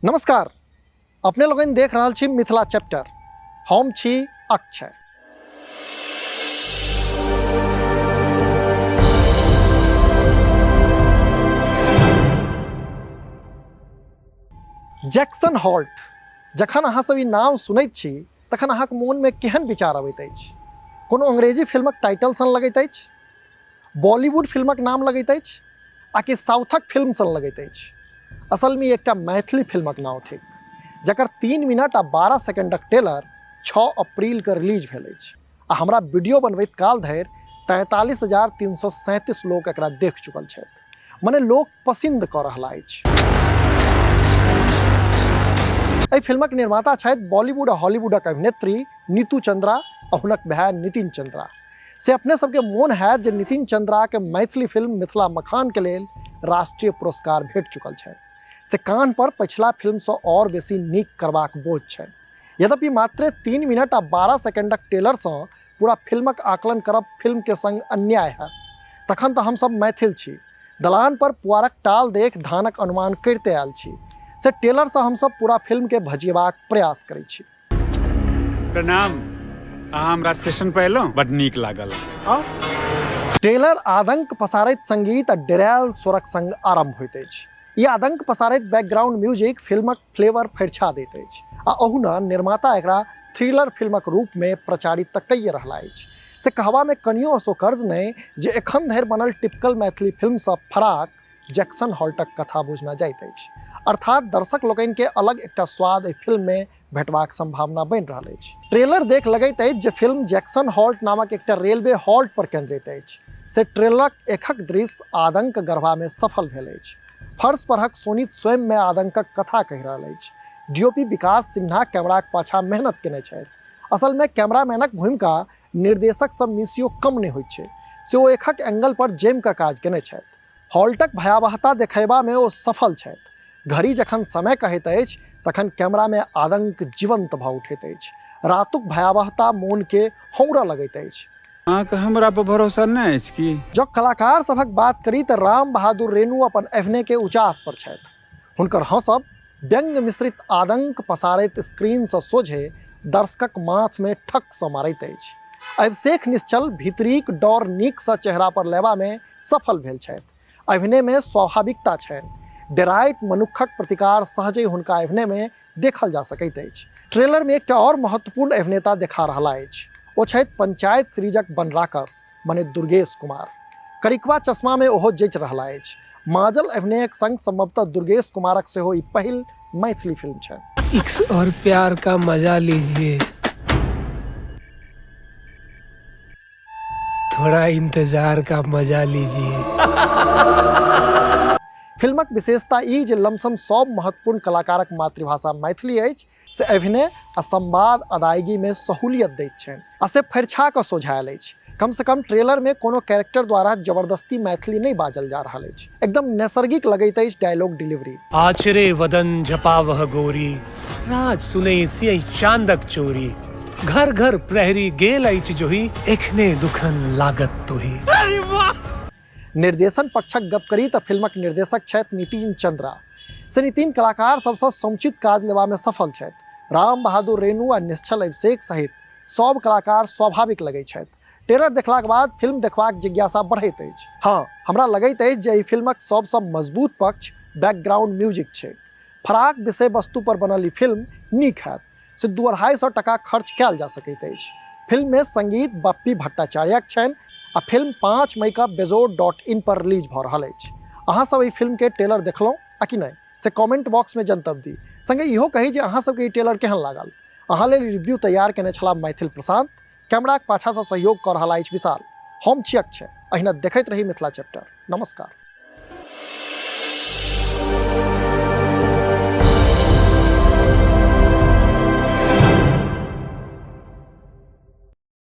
नमस्कार, अपने लोगनि देख रहल छी मिथिला चैप्टर। हम छी अक्षय। जैक्सन हॉल्ट, जखन अहाँ सब ई नाम सुनैत छी तखन अहाँके मोनमे केहन विचार अबैत अछि? कोनो अंग्रेजी फिल्मक टाइटल सन लगैत अछि? बॉलीवुड फिल्मक नाम लगैत अछि आ कि साउथक फिल्म सन लगैत अछि? असलमे एकटा मैथिली फिल्मक नाम थिक जकर 3 मिनट आ 12 सेकेंडक ट्रेलर 6 अप्रैल के रिलीज भेल अछि आ हमरा वीडियो बनबैत काल धरि 43,337 लोक एकरा देख चुकल छथि, मने लोक पसंद कऽ रहला अछि। एहि फिल्मक निर्माता छथि बॉलीवुड आ हॉलीवुडक अभिनेत्री नीतू चंद्रा आ हुनक भाय नितिन चंद्रा। से अपने सबके मोन हैत जे नितिन चंद्राके मैथिली फिल्म मिथिला मखान के लेल राष्ट्रीय पुरस्कार भेट चुकल छनि। से कान्ह पर पछिला फिल्मसँ और बेसी नीक करबाक बोझ छनि। यद्यपि मात्रे 3 मिनट आ 12 सेकेंडक ट्रेलरसँ पूरा फिल्मक आकलन करब फिल्म के संग अन्याय हैत। तखन तऽ हमसब मैथिल छी, दलान पर पुआरक टाल देख धानक अनुमान करिते आयल छी। से ट्रेलरसँ हमसब पूरा फिल्म के भजिएबाक प्रयास करै छी। प्रणाम, अहाँ हमरा स्टेशन पर एलहुँ, बड नीक लागल। आउ। ट्रेलर आदंक पसारैत संगीत आ डेरायल स्वरक संग आरंभ होइत अछि। ई आदंक पसारैत बैकग्राउंड म्यूजिक फिल्मक फ्लेवर फरिछा दैत अछि आ ओहुना निर्माता एकरा थ्रिलर फिल्मक रूप में प्रचारित तऽ कइए रहला अछि। से कहबा में कनियो असोकर्ज नहि जे एखन धरि बनल टिपिकल मैथिली फिल्मसँ फराक जैक्सन हॉल्टक कथा बुझना जाइत अछि। अर्थात दर्शक लोकनि के अलग एकटा स्वाद एहि फिल्म में भेटबाक संभावना बनि रहल अछि। ट्रेलर देख लगैत अछि जे फिल्म जैक्सन हॉल्ट नामक एकटा रेलवे हॉल्ट पर केंद्रित अछि। से ट्रेलरक एकहक दृश्य आदंक गढ़बा में सफल भेल अछि। फर्श परहक सोनित स्वयं में आदंकक कथा कहि रहल अछि। डीओपी विकास सिन्हा कैमराक पाछा मेहनत केने छथि। असल में कैमरामैनक भूमिका निर्देशक सब मिसियो कम नहि होइत छै, से ओ एकहक एंगल पर जमि कऽ काज केने छथि। हॉल्टक भयावहता देखयबामे ओ सफल छथि। घड़ी जखन समय कहैत अछि तखन कैमरामे आदंक जीवंत भऽ उठैत अछि। रातुक भयावहता मोनके हौंरऽ लगैत अछि। अहाँके हमरा पर भरोसा नहि अछि की? जँ कलाकार सभक बात करी तऽ राम बहादुर रेणु अपन अभिनयके उचास पर छथि। हुनकर हँसब व्यंग्य मिश्रित आदंक पसारैत स्क्रीनसँ सोझे दर्शकक माथमे ठकसँ मारैत अछि। अभिषेक निश्चल भीतरीक डर नीकसँ चेहरा पर लेबामे सफल भेल छथि। अभिनयमे स्वाभाविकता छनि। डेराइत मनुक्खक प्रतिकार सहजे हुनका अभिनयमे देखल जा सकैत अछि। ट्रेलरमे एकटा आओर महत्वपूर्ण अभिनेता देखा रहला अछि। ओ छथि पंचायत सीरीजक बनराकस मने दुर्गेश कुमार। करिकवा चश्मामे ओहो जचि रहला अछि। माजल अभिनयक संग संभवतः दुर्गेश कुमारक सेहो ई पहिल मैथिली फिल्म छनि। इश्क और प्यार का मजा लीजिए, थोड़ा इंतजार का मजा लीजिए। फिल्मक विशेषता ई जे लमसम सब महत्वपूर्ण कलाकारक मातृभाषा मैथिली अछि, से अभिनय आ संवाद अदायगी में सहूलियत दैत छनि आ से फरिछा कऽ सोझायल अछि। कम से कम ट्रेलर में कोनो कैरेक्टर द्वारा जबरदस्ती मैथिली नहि बाजल जा रहल अछि। एकदम नैसर्गिक लगैत अछि डायलॉग डिलीवरी। आचरे वदन झपावह गोरी, राज सुनै सियहि चांदक चोरी, घर घर प्रहरी गेल अछि जोही, एखने दुखन लागत तोही। निर्देशन पक्षक गप करी तऽ फिल्मक निर्देशक छथि नितिन चंद्रा। से नितिन कलाकार सबसँ समुचित काज लेबामे सफल छथि। राम बहादुर रेणु आ निश्चल अभिषेक सहित सब कलाकार स्वाभाविक लगैत छथि। ट्रेलर देखलाक बाद फिल्म देखबाक जिज्ञासा बढ़ैत अछि। हँ, हमरा लगैत अछि जे एहि फिल्मक सबसँ मजबूत पक्ष बैकग्राउंड म्यूजिक छैक। फराक विषय वस्तु पर बनल ई फिल्म नीक हैत, से 200-250 टका खर्च कयल जा सकैत अछि। फिल्म में संगीत बप्पी भट्टाचार्यक छनि आ फिल्म 5 मई के बेजोड़ डॉट इन पर रिलीज भऽ रहल अछि। अहाँ सब एहि फिल्म के ट्रेलर देखलहुँ आ कि नहि, से कमेंट बॉक्स में जनतब दी। संगे इहो कही जे अहाँ सबके ई ट्रेलर केहन लागल। अहाँ लेल रिव्यू तैयार केने छलाह मैथिल प्रशांत, कैमराक पाछासँ सहयोग कऽ रहल अछि विशाल। हम छी अक्षय, अहिना देखैत रही मिथिला चैप्टर। नमस्कार।